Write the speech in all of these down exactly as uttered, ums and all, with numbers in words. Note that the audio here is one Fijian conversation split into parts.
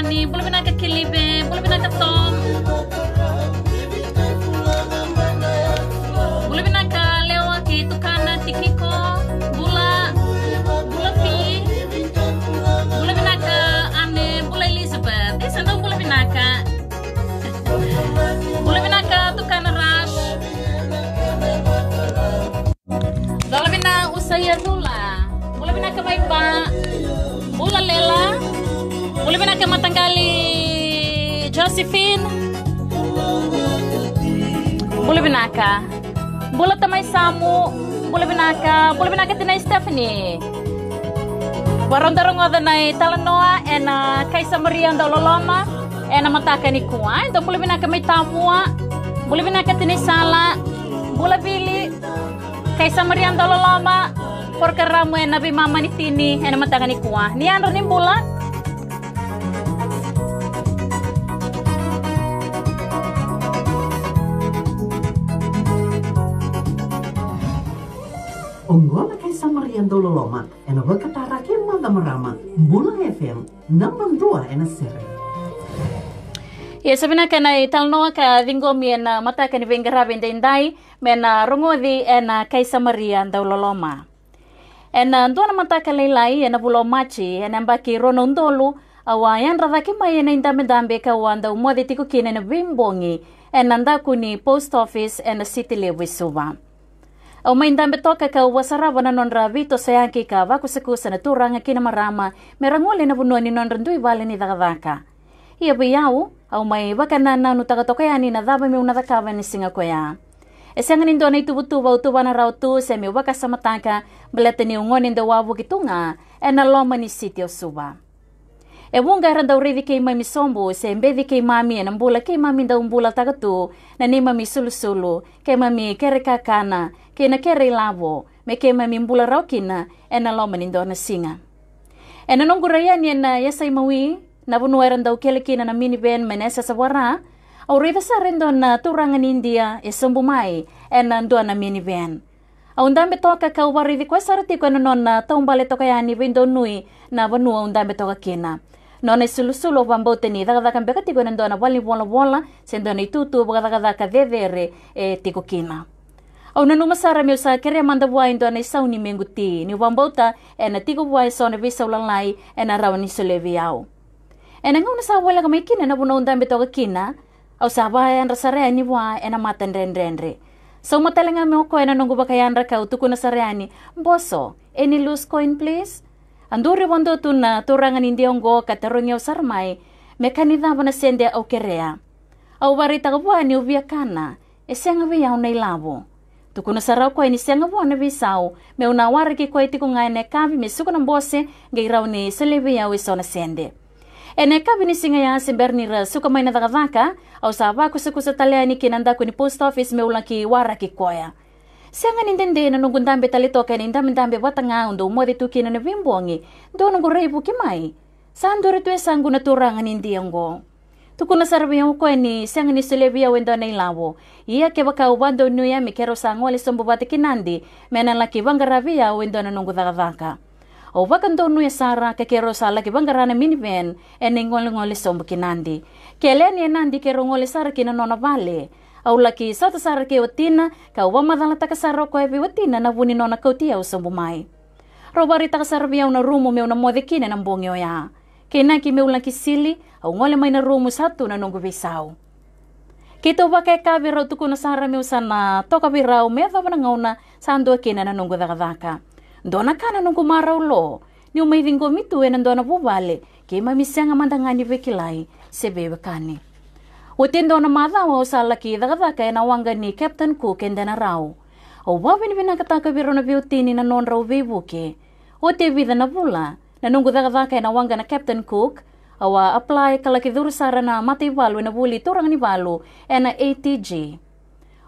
Ni bula vinaka Kilibe, bula vinaka Tom. Bula vinaka Lewa kei Tukana Tikiko, bula, bula Pi. Bula vinaka Ane, bula Elizabeth. Isa dau bula vinaka. Bula vinaka Tukana Rush. Bula vinaka Usaia Dula. Bula vinaka mai Ba. Bula Lela. Bula vinaka mataqali Josephine. Bula vinaka. Bula tamai Samu. Bula vinaka. Bula vinaka tinai Stephanie. Varau da rogoca na italanoa ena kai Samaria dau loloma ena mataka nikua. E dau bula vinaka mai Tavua. Bula vinaka tinai Sala. Bula Vili. Kai Samaria dau loloma, porokaramu ena veimama ni tini ena mataka nikua. Ni yadra ni bula. Oqo na kai Samaria dau loloma ena vakatara kei Maca Marama, Bula F M, naba dua ena sere. Ia sa vinaka na italanoa ka ciqomi ena mataka ni veiqaravi edaidai, me na rogoci ena kai Samaria dau loloma. Ena dua na mataka lailai ena vula o Maji ena yabaki rua na udolu, au a yadra cake mai ena idabedabe kau a dau moce tiko kina ena veibogi ena daku ni post office ena siti levu e Suva. Au mai dabe toka kau vakasarava na nodra veitosoyaki ka vakusakusa na turaga kei na marama me ra gole ena vanua ni nodra dui vale ni cakacaka. Ia vei au, au mai vakanananutaka toka yani na cava meu na cakava ena siga koya. E sega ni dua na ituvatuva au tuvana rawa tu se meu vakasamataka, baleta niu gone dau wavoki tu ga ena loma ni siti o Suva. E vuqa era dau raici keimami sobu se beci keimami ena bula keimami dau bulataka tu, na neimami sulusulu, keimami kere kakana kei na kere ilavo, me keimami bula rawa kina ena loma ni dua na siga. Ena noqu rai yani ena yasai mawi, na vanua era dau kele kina na minivan mai na yasayasa vaka-Ra, au raica sara e dua na turaga ni Idia e sobu mai ena dua na minivan. Au dabe toka kau vakaraici koya sara tiko ena nona taubale toka yani veidonui na vanua au dabe toka kina. Nona isulusulu au vakabauta ni cakacaka beka tiko ena dua na valenivolavola se dua na itutu vakacakacaka cecere e tiko kina. Au nanuma sara meu sa kerea mada vua e dua na isau ni mequ ti, niu vakabauta ena tiko vua eso na veisau lalai ena rawa ni solia vei au. Ena gauna sa voleka mai kina na vanua au dabe toka kina, au sa vakayadra sara yani vua ena mata dredredre. Sauma tale ga mai o koya na noqu vakayadra kau tukuna sara yani, "Boso, any loose coin please?" A duri vakadua tu na turaga ni Idia oqo ka tarogi au sara mai me ka ni cava na sede au kerea. Au vakaraitaka vua niu via kana, e sega vei au na ilavo. Tukuna sara o koya ni sega vua na veisau, meu na waraki koya tiko ga ena yakavi me suka na bose qai rawa ni solia vei au eso na sede. Ena yakavi ni siga ya, se bera ni ra suka mai na cakacaka, au sa vakusakusa tale yani ki na daku ni post office meu laki waraki koya. Sega ni dede na noqu dabe tale toka ena idabedabe vata ga au dau moce tu kina na veibogi, dua noqu raivuki mai. Sa duri tu e yasaqu na turaga ni Idia oqo. Tukuna sara vei au o koya ni sega ni solia vei au e dua na ilavo. Ia kevaka au vakadonuya me keirau sa gole sobu vata ki Nadi, me na laki vaqara vei au e dua na noqu cakacaka. Au vakadonuya sara ka keirau sa laki vaqara na minivan ena igolegole sobu ki Nadi. Kele yani e Nadi keirau gole sara ki na nona vale. Au laki sota sara kei watina, kau vakamacalataka sara o koya vei watina na vu ni nona kauti au sobu mai. Rau vakaraitaka sara vei au na rumu meu na moce kina ena bogi oya. Kei na ki meu laki sili, au gole mai na rumu sa tu na noqu veisau. Keitou vakayakavi, rau tukuna sara meu sa na toka vei rau me yacova na gauna sa dua kina na noqu cakacaka. Dua na ka na noqu marau lo, niu mai ciqomi tu ena dua na vuvale, keimami sega mada ga ni veikilai se veiwekani. Oti e dua na macawa au sa laki cakacaka ena waqa ni Captain Cook e Denarau. Au vakavinavinakataka vei rau na veiwatini na nodrau veivuke. Oti e vica na vula na noqu cakacaka ena waqa na Captain Cook, au a apply ka laki curu sara na mataivalu ena vuli turaganivalu ena A T G.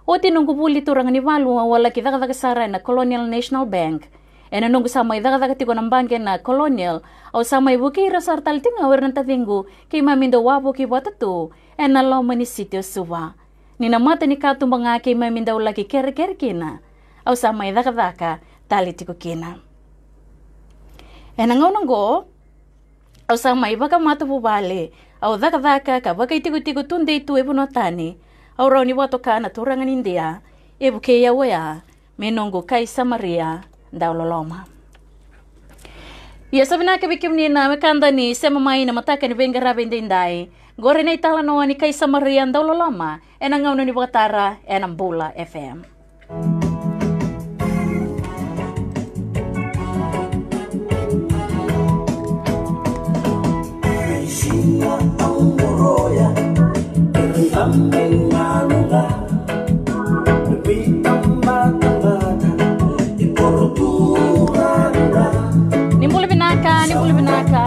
Oti noqu vuli turaganivalu, au a laki cakacaka sara ena Colonial National Bank. Ena noqu sa mai cakacaka tiko na baqe na Colonial, au sa mai vukei ira sara tale tiko ga o ira na taciqu keimami dau wavoki vata tu ena loma ni siti o Suva. Ni na mata ni katuba ga keimami dau laki kerekere kina, au sa mai cakacaka tale tiko kina. Ena gauna oqo, Au sa mai vakamatavuvale, au cakacaka ka vakaitikotiko tudei tu e vanua tani. Au rawa ni vakatoka na turaga ni Idia e vukei au oya me noqu kai Samaria dauloloma. Ia sa vinaka vei kemuni na wekada ni sema mai na mataka ni veiqaravi edaidai. Qori na italanoa ni kai Samaria dauloloma ena gauna ni vakatara ena Bula F M. Ni bula vinaka, ni bula vinaka.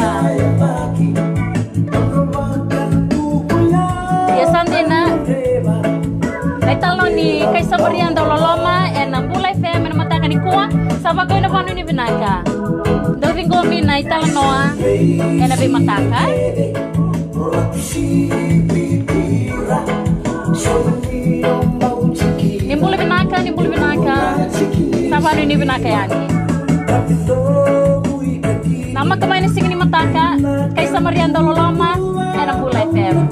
Ia sa dina. Na italanoa ni kai Samaria dauloloma ena Bula F M ena mataka nikua. Sa vakau ena vanua ni vinaka. Dau ciqomi na italanoa ena veimataka. Ni bula vinaka, ni bula vinaka. Sa vanua ni vinaka yani. Namaka mai na siga ni mataka, kai Samaria dauloloma ena Bula F M.